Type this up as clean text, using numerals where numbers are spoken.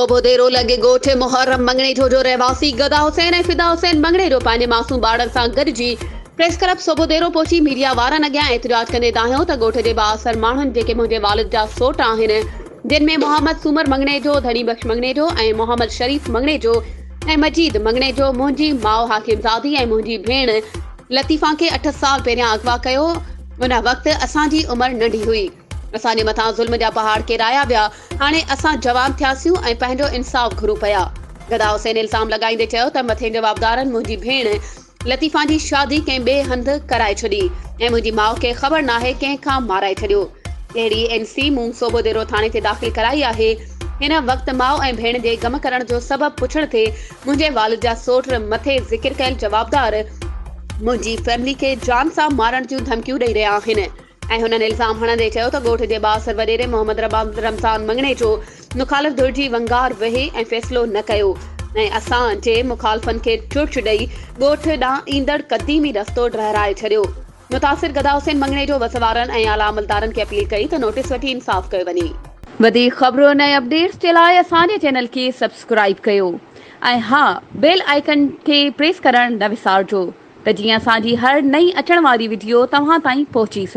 سوڀوديرو لڳ ڳوٺ محرم مڱڻيجو جو رهواسي گدا حسين ۽ فدا حسين مڱڻيجو پنهنجي معصوم ٻارڙن سان گڏجي پريس ڪلب سوڀوديرو پهچي ميڊيا وارن اڳيان احتجاج ڪندي دانهيو ته ڳوٺ جي بااثر ماڻهن جيڪي منهنجي والد جا سوٽ آهن جن ۾ محمد سومر مڱڻيجو، ڌڻي بخش مڱڻيجو ۽ محمد شريف مڱڻيجو ۽ مجيد مڱڻيجو منهنجي ماء حاڪم زادي ۽ منهنجي ڀيڻ لطيفان کي اٺ سال پهريان اغوا ڪيو ان وقت اسان جي عمر ننڍي هئي. اسان جي مٿان ظلم جا پهاڙ ڪيرايا ويا، هاڻي اسان جوان ٿياسيون ۽ پنهنجو انصاف گهرون پيا. گدا حسين الزام لڳائيندي چيو ته مٿين جوابدارن منهنجي ڀيڻ لطيفان جي شادي ڪنهن ٻئي هنڌ ڪرائي ڇڏي ۽ منهنجي ماء کي خبر ناهي ڪنهن کان مارائي ڇڏيو. اهڙي اين سي مون سوڀوديرو ٿاڻي تي داخل ڪرائي آهي. هن وقت ماء ۽ ڀيڻ جي گم ڪرڻ جو سبب پڇڻ تي منهنجي والد جا سوٽ مٿي ذڪر ڪيل جوابدار منهنجي فيملي کي جان سان مارڻ جون ڌمڪيون ڏئي رهيا آهن. ۽ هنن الزام هڻندي چيو ته ڳوٺ جي بااثر وڏيري محمد رمضان مڱڻيجو مخالف ڌر جي ونگار وهي ۽ فيصلو نه ڪيو ۽ اسان جي مخالفن کي چرچ ڏئي ڳوٺ ڏانهن ايندڙ قديمي رستو ڊهرائي ڇڏيو. متاثر گدا حسين مڱڻيجو وس وارن ۽ اعليٰ عملدارن کي اپيل ڪئي ته نوٽيس وٺي انصاف ڪيو وڃي. وڌيڪ خبرن ۽ اپڊيٽس جي لاء اسان جي چينل کي سبسڪرائيب ڪيو ۽ ها بيل آئيڪن کي پريس ڪرڻ نه وسارجو. ته جيئن اسان جي هر نئين اچڻ واري وڊيو توهان تائين پهچي سگهي.